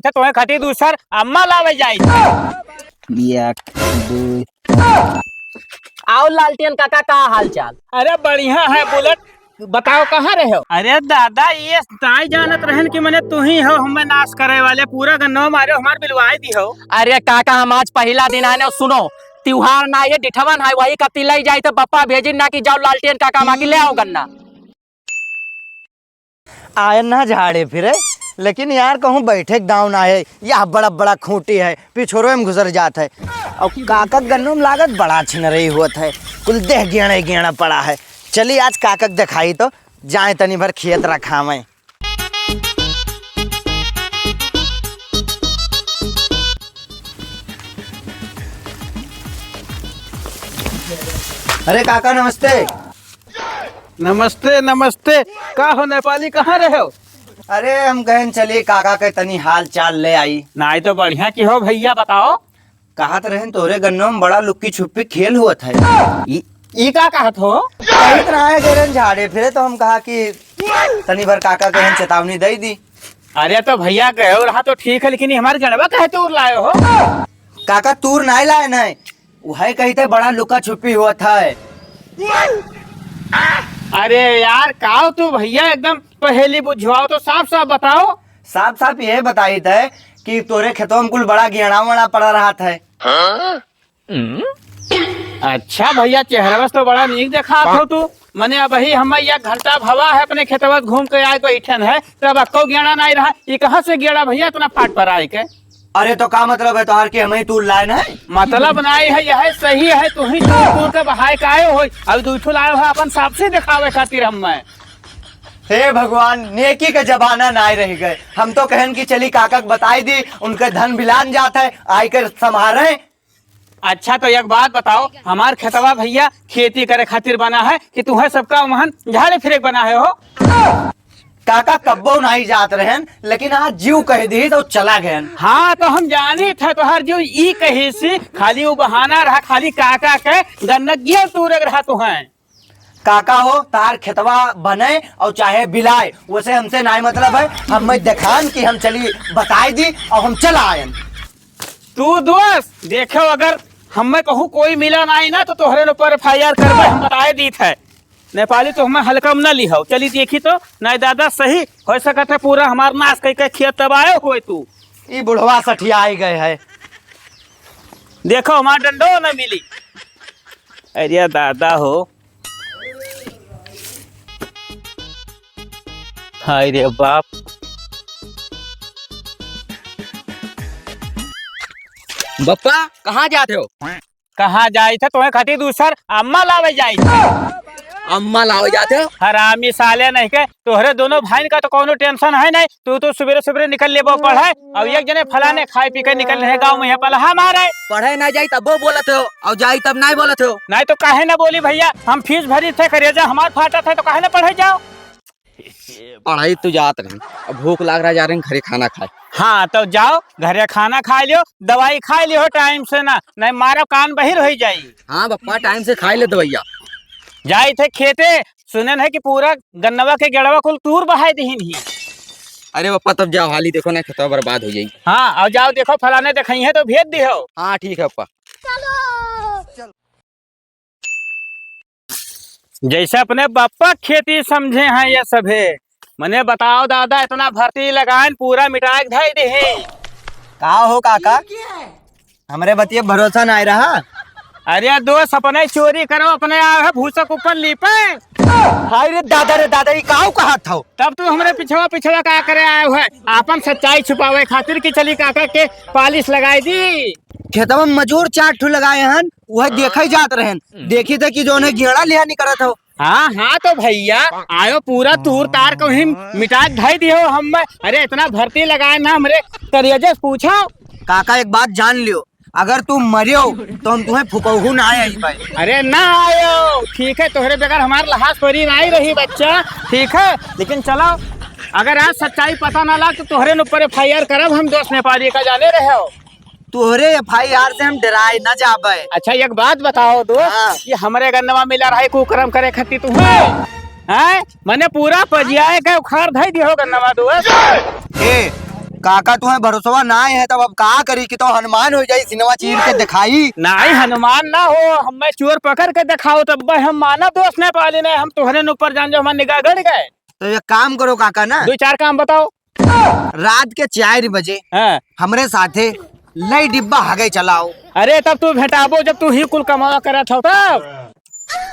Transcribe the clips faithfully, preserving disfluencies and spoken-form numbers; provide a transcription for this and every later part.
तो तोहे खटी दूसर अम्मा लावे जाई। एक, दो। आओ लालटेन काका, का हाल चाल? अरे बढ़िया है बुलेट, बताओ कहाँ रहे हो? अरे दादा, ये नाई जानत रहन कि मने तू ही हो हमें नाश करे वाले, पूरा गन्नो मारे हमार बिलवाए दी हो। अरे काका, हम आज पहिला दिन आए न, सुनो, त्योहार ना है, डिठवन है, वही कब तिलाई जाई तो बप्पा भेजिन ना कि जाओ लालटेन काका माँ की ले आओ गन्ना। आयन ना झाड़े फिरे, लेकिन यार कहूँ बैठे के दाव ना है, यह बड़ा बड़ा खूंटी है, पिछोरो में घुसर जात है। और काका के गन्नो में लागत बड़ा छिनरई होत है, कुल देह गेड़े गेड़ा पड़ा है। चली आज काका के देखाई तो जाए तनी भर खेत रखावे। अरे काका नमस्ते। नमस्ते, नमस्ते। का हो नेपाली, कहाँ रहे हो? अरे हम कहन चली काका के तनी हाल चाल ले आई। नाई तो बढ़िया की हो भैया, बताओ। कहत रहन तोरे गन्नो में बड़ा लुक्की छुपी खेल होत है। ई, ई का कहत हो? कहत रहा है गेरन झाड़े फिरे तो हम कहा कि तनी भर काका के हम चेतावनी दे दी। अरे तो भैया गए रहा तो ठीक है, लेकिन ये हमारे गड़वा कहे तूर लाए हो? काका तूर नाई लाए नहीं, वही कही थे बड़ा लुका छुपी होत है। अरे यार, काओ तू भैया एकदम पहेली बुझवाओ, तो साफ साफ बताओ। साफ साफ ये बताई थे कि तोरे खेतों में कुल बड़ा गेड़ा वेड़ा पड़ा रहा था। अच्छा भैया, चेहरवा से तो बड़ा नीक देखात हो तू। मने अबही हम एक घंटा भवा है अपने खेतवा से घूम के आए बैठन है, तब अक्को गेड़ा नाई रहा। ई कहाँ से गेड़ा भैया इतना फाट पर आए के? अरे तो का मतलब है तोहार कि हम ही तूर लाए नहीं? मतलब नाई है, यह सही है, तू ही तूर तूर के बहाए के आए हो। अब दू ठो लाए हो अपन साफ से दिखावे खातिर हम मैं। हे भगवान, नेकी के जमाना नाई रह गए। हम तो कहन कि चली काका के बताई दी, उनके धन भिलान जात है, आई के संभारे। अच्छा, तो एक बात बताओ, हमार खेतवा भैया खेती करे खातिर बना है कि तुहें सबका वहन झाड़े फिरे के बना है हो? काका कब्बो नाई जात रहन, लेकिन आज जीव कह दी तो चला गयन। हाँ, तो हम जानी थे तोहार जीव ई कही सी, खाली वो बहाना रहा, खाली काका के गन्नगिया तूरे रहा तुहें। काका हो, तार खेतवा बने और चाहे बिलाए, उसे हमसे नाई मतलब है। हम मैं देखान कि हम चली बताई दी और हम चला आयन। तू दोस्त, देखो, अगर हमें कहूँ कोई मिला नाई ना, तो तोहरे ऊपर एफ आई आर करबे, हम बताए दीत है। नेपाली तो हमें हल्का में ना लिहो। चली देखी तो, नाई दादा, सही हो सकत है, पूरा हमार नाश कई के खेत तबाह होए तू। ई बुढ़वा सठियाई गए है। देखो, हमार डंडो ना मिली। अरे दादा हो। हाय रे बाप। बप्पा, कहाँ जात हो? कहाँ जाई थे? तोहे खातिर दूसर अम्मा लावे जाई थे। अम्मा लावे जात हो? हरामी साले नहीं के, तोहरे दोनों भाइन का तो कौनो टेंशन है नहीं। तू तो सुबेरे सुबेरे निकल लेबो पढ़े, और एक जने फलाने खाए पी के निकल रहे गाँव में, यहाँ पलहा मारे। पढ़े ना जाई तब वो बोलत हो, और जाई तब नहीं बोलत हो। नहीं तो काहे ना बोली भैया, हम फीस भरी थे, करेजा हमार फाटा थे, तो काहे ना पढ़े जाओ? पढ़ाई तो जात रही, अब भूख लाग रहा, जा रहे हैं घरे खाना खाए। हाँ, तो जाओ घरे खाना खा लियो, दवाई खा लियो टाइम से ना, नहीं मारो कान बहिर हो जाई। हाँ बप्पा, टाइम से खाई ले दवाइया। जाई थे खेते, सुनन है कि पूरा गन्नवा के गेड़वा कुल तूर बहाए दिहिन ही। अरे बप्पा, तब जाओ हाली, देखो ना खेतवा बर्बाद हो जाई। हाँ, और जाओ देखो, फलाने देखई है तो भेज दिहो। हाँ ठीक है बप्पा। जैसे अपने बप्पा खेती समझे हैं ये सभे। मने बताओ दादा, इतना भर्ती लगाइन, पूरा मिटाए के धई देहे। का हो काका, हमरे बतिये भरोसा नाई रहा? अरे दोस्त, अपने चोरी करो, अपने आवे भूसा के ऊपर लीपे। हाय रे दादा रे दादा, ई काऊ कहा था? तब तू हमरे पिछवा पिछवा का करे आए है? आपन सच्चाई छुपावे खातिर कि चली काका के पालिश लगाई दी। खेतवा में मजूर चार ठो लगाए हन, वह देखे जात रहन। देखी थे कि जौन है गेड़ा लिहा निकरत हो। हाँ, हाँ, तो भैया, आयो पूरा तूर तार को ही मिटा के धई दियो हम। अरे, इतना भर्ती लगाए ना, हमरे करियजे से पूछो। काका, एक बात जान लियो, अगर तू मरियो, तो हम तुम्हें फुकौहू ना आई भाई। अरे, ना आयो, ठीक है, तोहरे बगैर हमार लहास परी ना आई रही, बच्चा, ठीक है, लेकिन चलो, अगर आज सच्चाई पता ना लाग, तो तोहरे न ऊपर एफ आई आर करब हम, दोस्त नेपाली का जाने रहे हो। तोहरे एफ आई आर से हम डराए न जाबे। अच्छा, एक बात बताओ दोस्त, हाँ। कि हमरे गन्नवा मिला रहे कुकरम करे खातिर तू है? हैं? मने पूरा पजियाए के उखाड़ धई दियो गन्नवा दोस्त। ए, काका, तुहैं भरोसवा नाहीं है, तब अब का करी कि तो हनुमान होइ जाई, सिनवा चीर के देखाई। नाहीं, हनुमान ना हो, हम्मै चोर पकड़ के देखाओ, तब हम माना दोष नहीं पाली नहीं, हम तोहरे न ऊपर जान जो हमार निगाह गड़ गए। तो एक काम करो काका ना। दो चार काम बताओ। रात के चार बजे हाँ। हमरे साथे लई डिब्बा हगै चलाओ। अरे तब तू भेटाबो जब तू ही कुल कमावा करत हो तब।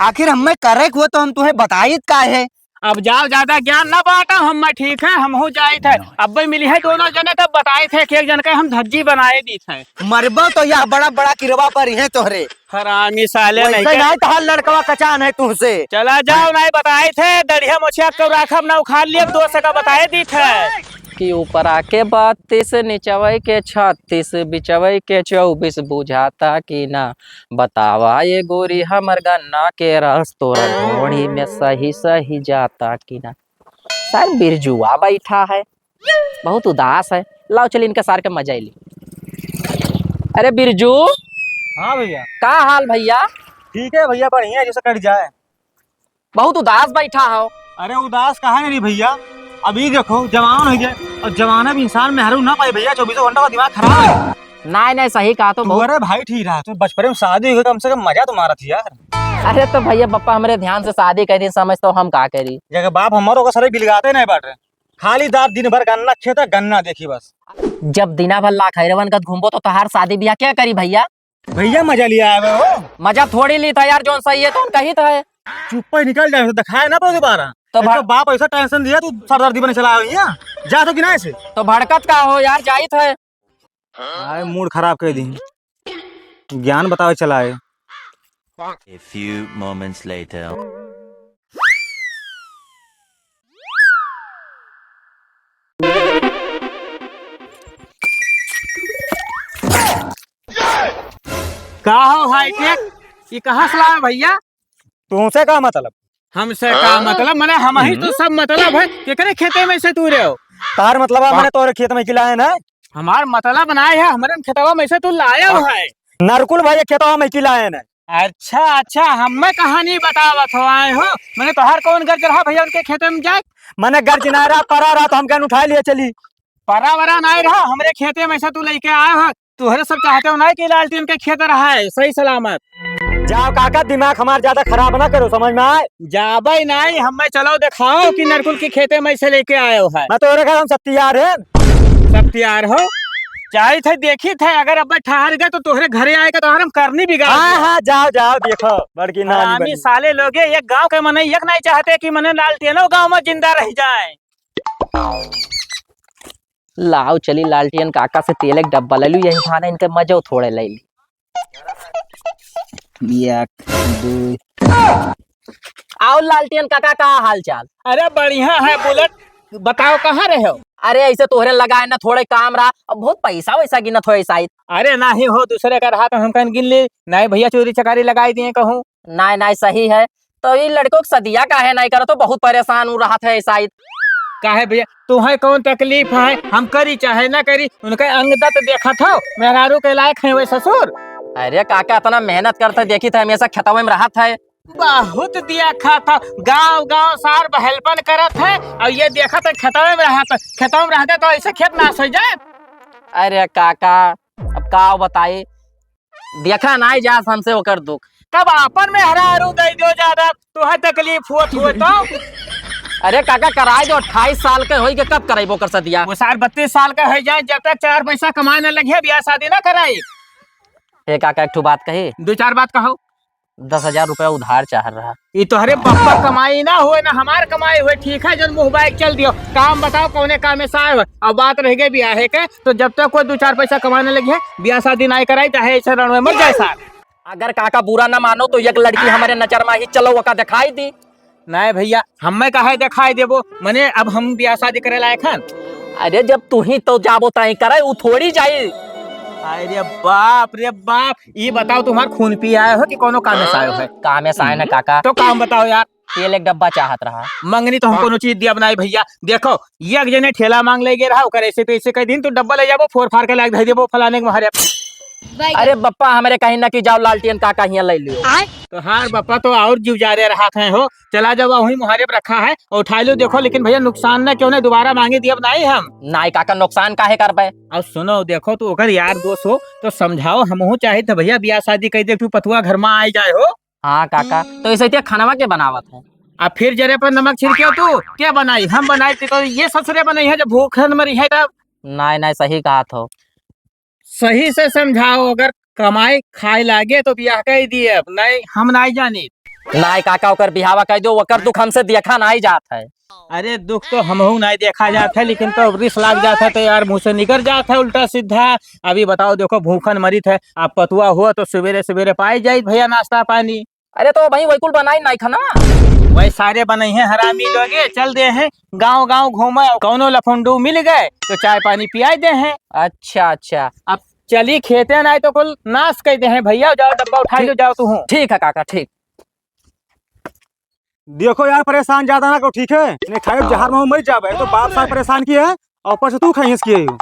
आखिर हम्मै करे को तो हम तुहैं बताइत का है? अब जाओ, ज्यादा ज्ञान ना बांटो, हम्मै ठीक है, हमहू जाइत है। अब्बै मिली है दोनों जने तब बताइत है कि एक जन का हम धज्जी बनाए दीत है। मरबो तो यह बड़ा बड़ा किरवा पर है तोहरे। हरामी साले वैसे नहीं के। नहीं तो हर लड़कवा कचान है तुहसे। चला जाओ, नहीं बताइत है, दढ़िया मोछिया के राखब ना उखाड़ लियब, दोस्त का बताए दीत है। कि ऊपरा के बत्तीस, निचवै के छत्तीस, बिचवै के चउबीस, बुझाता कि ना? बतावा ये गोरी हमर गन्ना के रस, तोरा ढोढ़ी में सही सही जाता कि ना? सर बिरजुआ बैठा है, बहुत उदास है। लाओ चल इनका सार के मजा ही ली। अरे बिरजू। हाँ भैया। का हाल भैया? ठीक है भैया, बढ़िया जैसे कट जाए। बहुत उदास बैठा हो। अरे उदास कहाँ है रे भैया, अभी देखो जवान हो गए और जवाना में इंसान मेहरू ना पाए भैया, चौबीसों घंटा का दिमाग खराब है। नहीं नहीं सही कहा तो तू बहुत। अरे भाई ठीक रहा, तू बचपन में शादी हो गई, कम से कम मजा तो मारा थी यार। अरे तो भैया बप्पा हमरे ध्यान से शादी करी समझ तो हम का करी। जगह बाप हमारो का सारे बिलगाते नहीं बाटे। खाली दार दिन भर गन्ना खेता, गन्ना देखी बस। जब दिना भर लाखैरवन गत घूमबो तो तहार शादी बियाह क्या करी भैया? भैया मजा लिया आवे हो। मजा थोड़ी ली था यार, जौन सही है तो उनका ही तो है। चुप्पा ही निकल जाए, तो दिखाए ना पड़े दोबारा। तो एक भड़- तो बाप ऐसा टेंशन दिया, तू सरदार दीवाने चला आवे यहाँ। जा तो कि ना ऐसे? तो भड़कत का हो यार, जाइत है। आए मूड खराब कर दी। ज्ञान बतावे चला आए। A few moments later. का हो हाईटेक, ये कहाँ से लाए भैया? तुमसे का मतलब? हमसे का मतलब? मने हम ही तो हम्म। सब मतलब है। केकरे खेते में से तू रहे हो? तार मतलब है, मने तोरे खेत में किला है ना? हमार मतलब ना है, हमरे खेतवा में से तू लाया हो है। नरकुल भाई खेतवा में किला है ना? अच्छा, अच्छा, हमें कहानी बतावत हो आए हो। मने तोहार कौन गर्ज रहा भैया उनके खेते में जाए? मने गर्ज ना रहा, परा रहा तो हम कहन उठा लिए चली। परा वरा नहीं रहा, हमरे खेते में से तू लेके आए हो। तोहरे सब चाहते हो नहीं कि लालटेन के खेत रहा है सही सलामत। जाओ काका, दिमाग हमार ज्यादा खराब ना करो, समझ में आए? जाबे नहीं, हमें चलो दिखाओ कि नरकुल के खेते में से लेके आए हो है। मैं तोहरे घर हम सब तैयार है। सब तैयार हो? चाहित है, देखित है, अगर अब ठहर गए तो तोहरे घरे आए का तो हम करनी बिगाड़ हाँ, दिया। हाँ, जाओ, जाओ, देखो, बड़की नानी हरामी बनी। साले लोगे, एक गांव के मनई एक नहीं चाहते कि मने लालटेनो गांव में जिंदा रह जाए। लाओ चली लालटेन काका से तेल एक डब्बा ले लू, यही बहाने इनके मजो थोड़े ले ली। एक, दो। आओ लालटेन काका, का हाल चाल? अरे बढ़िया है बुलेट, बताओ कहाँ रहे हो? अरे ऐसे तोहरे लगाए ना, थोड़े काम रहा, अब बहुत पैसा वैसा गिनत हो ऐसा ही। अरे नहीं हो, दूसरे का रहा तो हम कहीं गिन ली, नहीं भैया चोरी चकारी लगाई दिए कहूँ। नहीं नहीं सही है, तो ये लड़कों की सदिया काहे नहीं करो, तो बहुत परेशान हो रहा था ऐसा ही। काहे भैया, तुम्हें कौन तकलीफ है? हम करी चाहे ना करी, उनके अंगदत देखत हो, मेहरारू के लायक है वे ससुर। अरे काका, इतना मेहनत करते देखी थे, हमेशा खेतवे में रहत है। बहुत देखत हो, गाँव गाँव सार बहलपन करत है, और ये देखत है खेतवे में रहत है। खेतवे में रहते तो ऐसे खेत नाश हो जाए। अरे काका, अब का बताई, देखा नाई जात हमसे ओकर दुख। तब आपन मेहरारू दे दो ज्यादा, तोहे तकलीफ होत हुए तो। अरे काका, कराई दो, अट्ठाईस साल के होई के कब कराइबो ओकर सदिया? वो सार बत्तीस साल का हो जाए, जब तक चार पैसा कमाए न लगे, ब्याह शादी ना कराई। हे काका, एक ठो बात कही। दो चार बात कहो। दस हजार रुपया उधार चाह रहा। ई तोहरे बप्पा कमाई ना होए, ना हमार कमाई होए, ठीक है, जन मुँह बाइक चल दियो। काम बताओ, कौने काम में से आए हो? अब बात रह गई ब्याहे के, तो जब तक कोई दो चार पैसा कमाने लगे, ब्याह शादी नाई कराई, चाहे ऐसे रणवे मर जाए सार। अगर काका बुरा ना मानो, तो एक लड़की हमारे नजर में ही चलो, ओका दिखाई दी। नहीं भैया, हमें काहे दिखाई देबो? मने अब हम ब्याह शादी करे लायक हन? अरे, जब तू ही तो जाबो ताई करे, उ थोड़ी जाई। अरे बाप रे बाप, ई बताओ, तुम्हार खून पी आए हो कि कोनो कामे से आए हो? कामे से आए ना काका। तो काम बताओ यार। तेल एक डब्बा चाहत रहा। मंगनी तो हम कोनो चीज दिया बनाई भैया। देखो, ये एक जने ठेला मांग ले गे रहा, ओकर ऐसे तैसे कह दिन, तू डब्बा ले जाबो, फोर फार के लाग धई देबो फलाने के मारे। अरे बप्पा, हमरे कहीं ना कि जाओ लालटेन काका हियां ले लियो। तोहार बापा तो और जीव जारे रहत है हो। चला जावा, वहीं मुहारे पे रखा है और उठाई लो। देखो, लेकिन भैया, नुकसान ना क्यों नहीं, दोबारा मांगे दियब नहीं हम। नाई काका, नुकसान काहे करबे? और सुनो, देखो, तू ओकर यार दोस्त हो तो समझाओ, हमहू चाहित है भैया, बियाह शादी कई दे, तू पतुआ घर मा आई जाए हो। हाँ काका, तो ऐसे इतिया खानवा के बनावत है? अब फिर जरे पर नमक छिड़के तू, के बनाई? हम बनाई तो ये ससुरे बनाई है, जब भूखन मरी है तब। नाई नाई, सही कहत हो। सही से समझाओ, अगर कमाई खाए लागे तो बियाह कई दिए, अब नहीं, हम नाई जानी। नाई काका, ओकर बियाहवा कई दो, ओकर दुख हमसे देखा नाई जात है। अरे, दुख तो हमहू नाई देखा जात है, लेकिन तो रिस लाग जात है तो यार मुँह से निकर जात है उल्टा सीधा। अभी बताओ, देखो, भूखन मरित है, अब पतुआ हुआ तो सुबेरे सुबेरे पाई जाई भैया नाश्ता पानी। अरे, तो भाई वही कुल बनाई नाई खाना। वही सारे बनई हैं हरामी लोगे, चल दे हैं गाँव गाँव घूमे, कौनो लफंडू मिल गए तो चाय पानी पियाई दे हैं। अच्छा अच्छा। अब चली खेते, नाई तो कुल नाश कई दे हैं भैया। जाओ, डब्बा उठाई लो, जाओ तू हूँ। ठीक है काका, ठीक। देखो यार, परेशान ज्यादा ना करो, ठीक है? नहीं खाए जहर में मर जाबे, तो बाप साहब परेशान किए हैं और ऊपर से तू खाइस किए हो।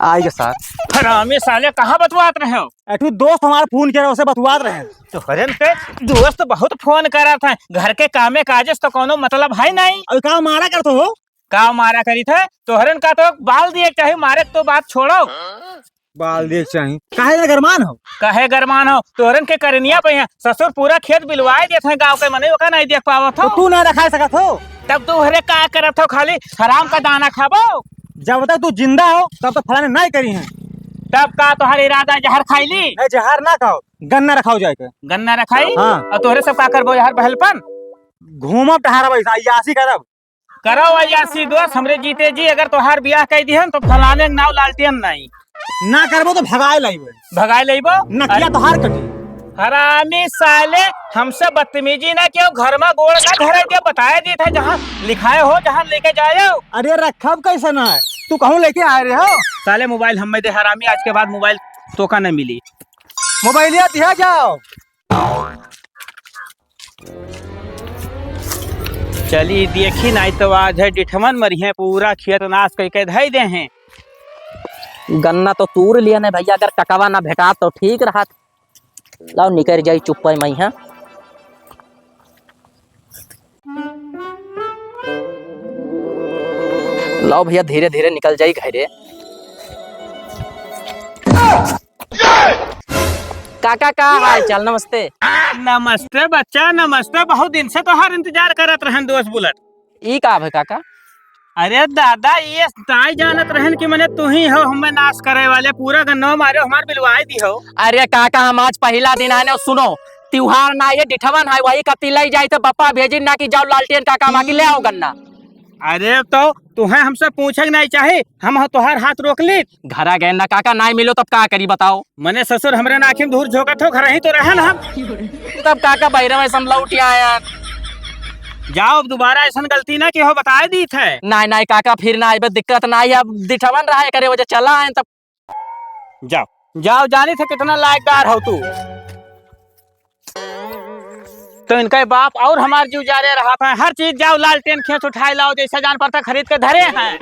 आइए सर। हरामी साले, कहाँ बतवात रहे हो? एठू दोस्त हमारा फोन किया, उसे बतवात रहे हैं। तोहरन के दोस्त बहुत फोन करत हैं, घर के कामे काजे से तो कोनो मतलब है नहीं। अरे का मारा करत हो? का मारा करी थे? तोहरन का तो बाल दिए के चाही, मारे के तो बात छोड़ो। बाल दिए के चाही? काहे ना गरमान हो? काहे गरमान हो? तोहरन के करनिया पे है, ससुर पूरा खेत बिलवाए देत हैं गाँव के, मने ओका नहीं देख पावत हो। तो तू ना रखा सकत हो? तब तू हरे का करत हो, खाली हराम का दाना खाबो? जब तक तू जिंदा हो, तब तक फलाने नहीं करी हैं। तब का तोहर इरादा जहर खाई ली? नहीं, जहर ना खाओ, गन्ना रखाओ जाके। गन्ना रखाई? हाँ। और तोहरे सब का करबो यार बहलपन? घूमब टहरब, ऐसा अय्यासी करब। करो अय्यासी दोस्त, हमरे जीते जी अगर तोहार बियाह कई दिहन तो फलाने के नाव लालटेन नहीं। ना करबो तो भगाए लाइबो। भगाए लाइबो? नकिया अरे तोहार कटी। हरामी साले, हमसे बदतमीजी ना कियो, घर में गोड़ ना धरे के, बताए दी थे जहाँ लिखाए हो, जहाँ लेके जायो। अरे रखब कैसे ना है? तू कहूँ लेके आए रहे हो? साले मोबाइल हमें दे हरामी, आज के बाद मोबाइल तोका न मिली। मोबाइलिया दिया जाओ। चली देखी, नाई तो आज है डिठवन मरिहे, पूरा खेत नाश कई के धई दे हैं। गन्ना तो तूर लिया ने भैया, अगर ककवा ना भेटा तो ठीक रहत। लाओ निकर जाई चुप्पे मइहाँ। लाओ भैया, धीरे धीरे निकल जाई घरे। काका, का हाल चाल? नमस्ते। नमस्ते बच्चा, नमस्ते। बहुत दिन से तोहार इंतजार करत रहन दोस्त बुलेट। ई का भे काका? अरे दादा, ये नाई जानत रहन कि मने तू ही हो हमें नाश करे वाले, पूरा गन्नवा मारे हमार बिलवाए दी हो। अरे काका, हम आज पहिला दिन आए ने, सुनो, त्योहार ना, ये डिठवन है, वही का तिलाई जाई तो बप्पा भेजिन ना कि जाओ लालटेन काका मा कि ले आओ गन्ना। अरे तो तुहें हमसे पूछे के नहीं चाही, हम तोहार हाथ रोक ली। घरा गए ना काका, नाई मिलो तब का करी बताओ? मने ससुर हमरे नाखी में धूर झोंकत हो, घर ही तो रहन हम। तब काका बहिरवे से हम लौट आए यार। जाओ, अब दोबारा ऐसन गलती ना कि हो, बताए दी थे। नाई नाई काका, फिर ना आइबे, दिक्कत ना आई, अब दिठवन रहा करे वजह चला आए तब। जाओ जाओ, जानी थे कितना लायकदार हो तू। तो इनका बाप और हमार जीव जारे रहा था, हर चीज जाओ लालटेन खेत उठाए लाओ, जैसा जान पड़ता खरीद के धरे हैं।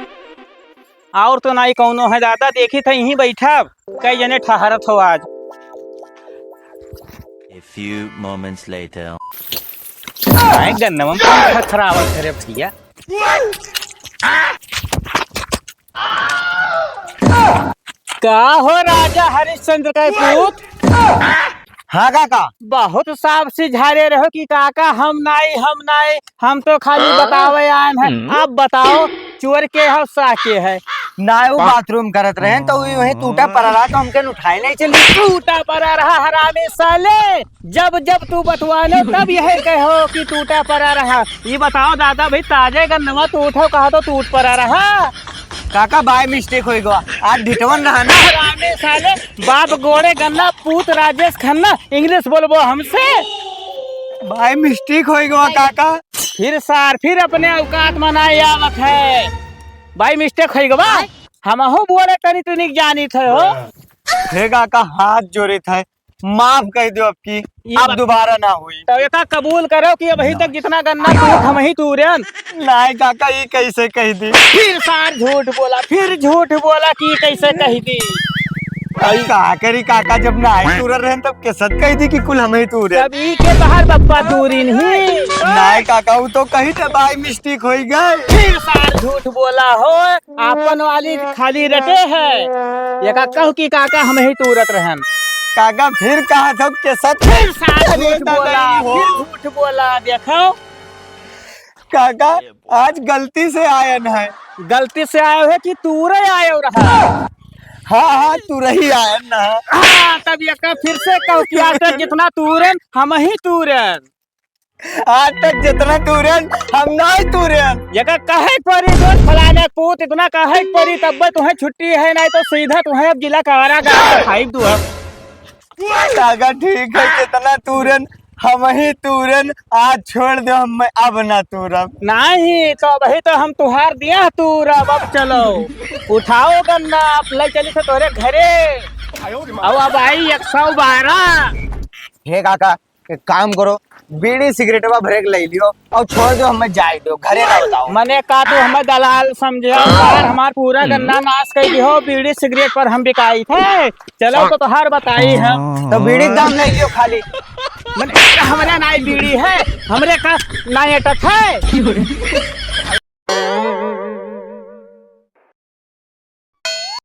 और तो नाई कौनो है दादा, देखी थे यहीं बैठब, कई जने ठहरत हो आज। A few moments later. आए गन्नवा में कौन खरावत है रे भैया? का हो राजा हरिश्चंद्र का पूत? हाँ काका। बहुत साफ से झारे रहो कि काका हम नाई, हम नाई, हम तो खाली बतावे आए हैं। हम्म। आप बताओ, चोर के हो, साह के है? नाई, वो बाथरूम करत रहे तो वही, वही टूटा पड़ा रहा तो हमके उठाए नहीं चली। टूटा पड़ा रहा हरामी साले, जब जब तू बतवाने तब यही कहो कि टूटा पड़ा रहा। ये बताओ दादा भाई, ताजे गन्नवा टूट हो कहा तो टूट पड़ा रहा। काका by mistake होई गवा, आज ढिटवन रहा ना। हरामी साले, बाप गोड़े गन्ना, पूत राजेश खन्ना, English बोलबो हमसे। By mistake होई गवा काका। फिर सार, फिर अपने औकात मा नाई आवत है। By mistake होई गवा, हमहू बोले तनी तनिक जानित है हो। हे काका, हाथ जोड़ित है, माफ कर दो अब की, ये अब बात दोबारा ना हुई। तो एका कबूल करो कि अभी तक जितना गन्ना टूट हम ही टूरेन। नाई काका, ये कैसे कह दी? फिर सार झूठ बोला, फिर झूठ बोला कि कैसे कह दी। अब का करी काका, जब नाहीं तूरत रहन तब केसत कहि दी कि कुल हमहीं तूरे। तब ई के तोहार बप्पा तूरिन ही। नाहीं काका, उ तो कही त by mistake होइ गए। फिर सार झूठ बोला हो, आपन वाली खाली रटे है। एका कहू कि काका हमहीं तूरत रहन। काका फिर कहा था केसत। फिर सार अरे झूठ दादा, बोला, ई हो। फिर झूठ बोला, देखो। काका, आज गलती से आयन है। गलती से आयो है कि तूरे आयो रहा? हाँ, हाँ, तूरही आयन ना। हाँ, तब एका फिर से कहू कि आज तक जितना तूरन, हमहीं तूरन। आज तक जितना तूरन, हम नाहीं तूरन। एका कहे परी, जो फलाने पूत, इतना कहे परी, तब तुहें छुट्टी है, नाहीं तो सीधा तुहें अब जिला कारागार में फाइव दू अब। काका ठीक है, जितना तूरन हमहीं तूरन, आज छोड़ दो, हम अब ना तूरब। नाहीं, तो अबहीं तो हम तुहार दिया तूरब, अब चलो। उठाओ गन्ना, अब ले चली से तोरे घरे। अब, अब आई एक सौ बारह। हे काका, एक काम करो, बीड़ी सिगरेटवा भरे के ले लियो और छोड़ दो, हमें जाए दो, घरे ना बताओ। मने का तू हमें दलाल समझे? यार, हमार पूरा गन्ना नाश कर दियो, बीड़ी सिगरेट पर हम बिकाई थे। चलो तो तोहार बताई हम। तो बीड़ी के दाम नहीं लियो खाली। मने हमरे नाई बीड़ी है, हमरे का नाई अटक है।